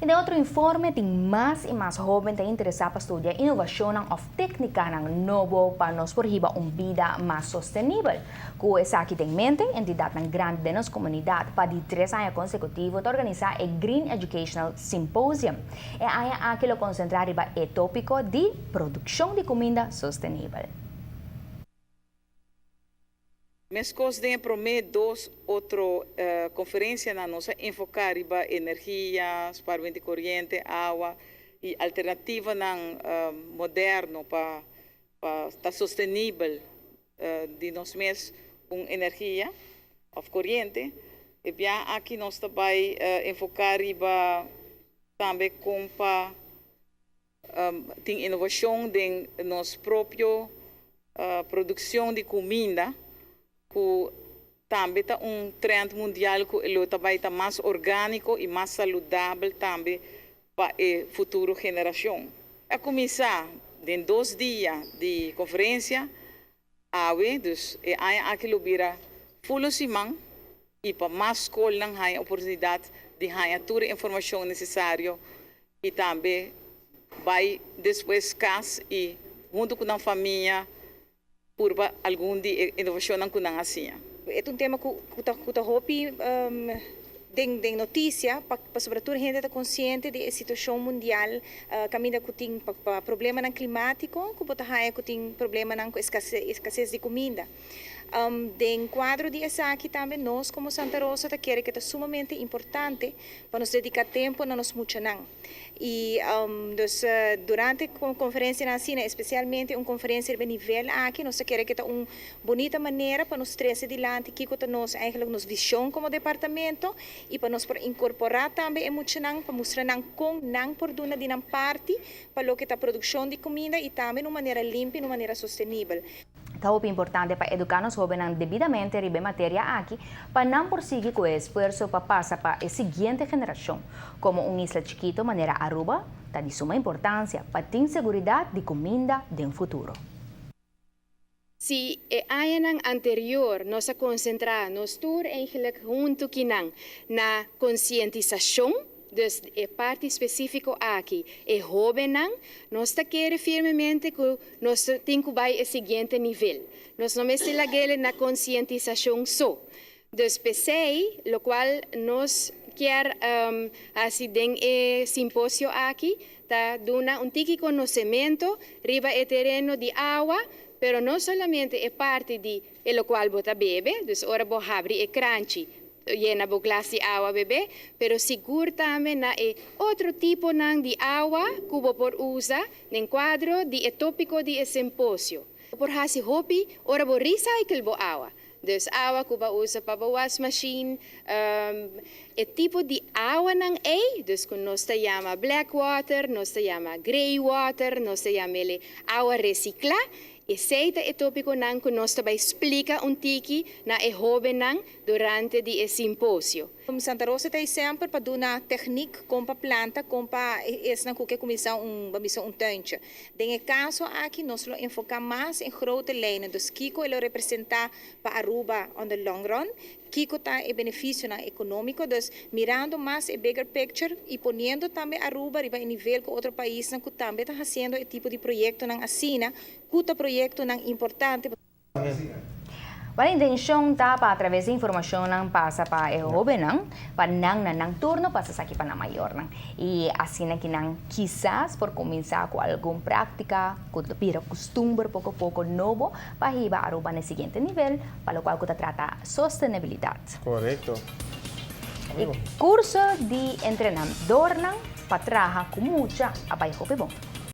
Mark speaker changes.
Speaker 1: Den otro informe, tin mas y mas hoben ta interesa pa studia innovacion of tecnica nobo pa nos por hiba un bida mas sostenibel. Cu esaki den mente, entidad grandi den nos comunidad pa di 3 aña consecutivo ta organisa e Green Educational Symposium. E aña aki lo concentra riba e topico di produccion di cuminda sostenibel.
Speaker 2: Mescos den prome dos otro conferencia nan nos a enfoca riba energia, spaarmento di coriente, awa y alternativa nan moderno pa ta sostenibel di nos mes un energia of coriente. Y ya aki nos ta bay enfoca riba tambe con pa tin innovacion den nos propio produccion di cuminda, cu tambe ta un trend mundial cu lo tambe ta mas organico y mas saludabel tambe pa e futuro generacion. A cuminsa den 2 dia di conferencia, awe, dus e aña aki lo bira full siman y pa mas scol nan haya oportunidad di haya tur informacion necesario y tambe bay despues cas y hunto cu e famia purba algun di innovacion cu nan a siña.
Speaker 3: E un tema cu ta hopi den noticia, pa sobretudo hende ta consciente di situacion mundial, caminda cu tin pa problema climatico, cu ta cu tin problema cu escases di cuminda. Den cuadro di esaki tambe nos como Santa Rosa ta kere cu ta sumamente importante pa nos dedica tempo na nos muchanan. Y dus durante e conferencia asina, especialmente un conferencia di nivel aki, nos kier cu ta un bunita manera pa nos trece dilanti kico ta nos eigenlijk nos vision como departamento y pa nos por incorpora tambe e muchanan pa mustra nan con nan por duna di nan parti pa loke ta produccion di cuminda y tambe di un manera limpi, di un manera sostenibel.
Speaker 1: Ta importante pa educa nos hobennan debidamente riba e materia aki, pa nan por sigui cu e esfuerso pa pasa pa e siguiente generacion. Como un isla chikito manera Aruba, ta di suma importancia pa tin seguridad di cuminda den futuro.
Speaker 4: Si e aña anterior nos a concentra nos tur eigenlijk hunto kinan na concientisacion, dus e parti specifico aki e hobennan, nos ta kere firmemente cu nos tin cu bay e siguiente nivel. Nos no mester lag'e na concientisacion so. Dus p'esey, locual nos kier haci den e simposio aki, ta duna un tiki conocemento riba e tereno di awa, pero no solamente e parti di e locual bo ta bebe, dus ora bo habri e cranchi, yena bo glas di awa bebe, pero sigur tambe na e otro tipo nan di awa cu bo por usa den cuadro di e topico di e simposio. Por hasi hopi, ora bo recycle bo awa. Dus awa cu bo usa pa bo wasmachine, e tipo di awa nan e, dus cu nos ta yama black water, nos ta yama grey water, nos ta yama awa recicla. Esey ta e topico nan cu nos ta bay splica un tiki na e hobennan durante di e simposio.
Speaker 3: Santa Rosa ta semper pa duna techniek con pa planta, con pa esnan cu kier cuminsa un tuintje. Den e caso aki nos lo enfoca mas den grote lijnen, dus kico e lo representa pa Aruba on the long run, kico ta e beneficio nan economico, dus mirando mas e bigger picture y poniendo tambe Aruba riba e nivel cu otro paisnan cu tambe ta haciendo e tipo di proyecto nan asina, cu ta proyecto nan importante.
Speaker 1: E intencion ta pa atraves di informacion nan pasa pa e hobennan, pa nan na nan turno pasa esaki pa nan mayornan. Y asina cu nan kisas por cuminsa cu algun practica, cu bira custumber poco poco nobo, pa hiba Aruba na e siguiente nivel, pa locual cu ta trata sostenibilidad.
Speaker 5: Corecto.
Speaker 1: E curso di entrenador pa traha cu mucha a bay hopi bon.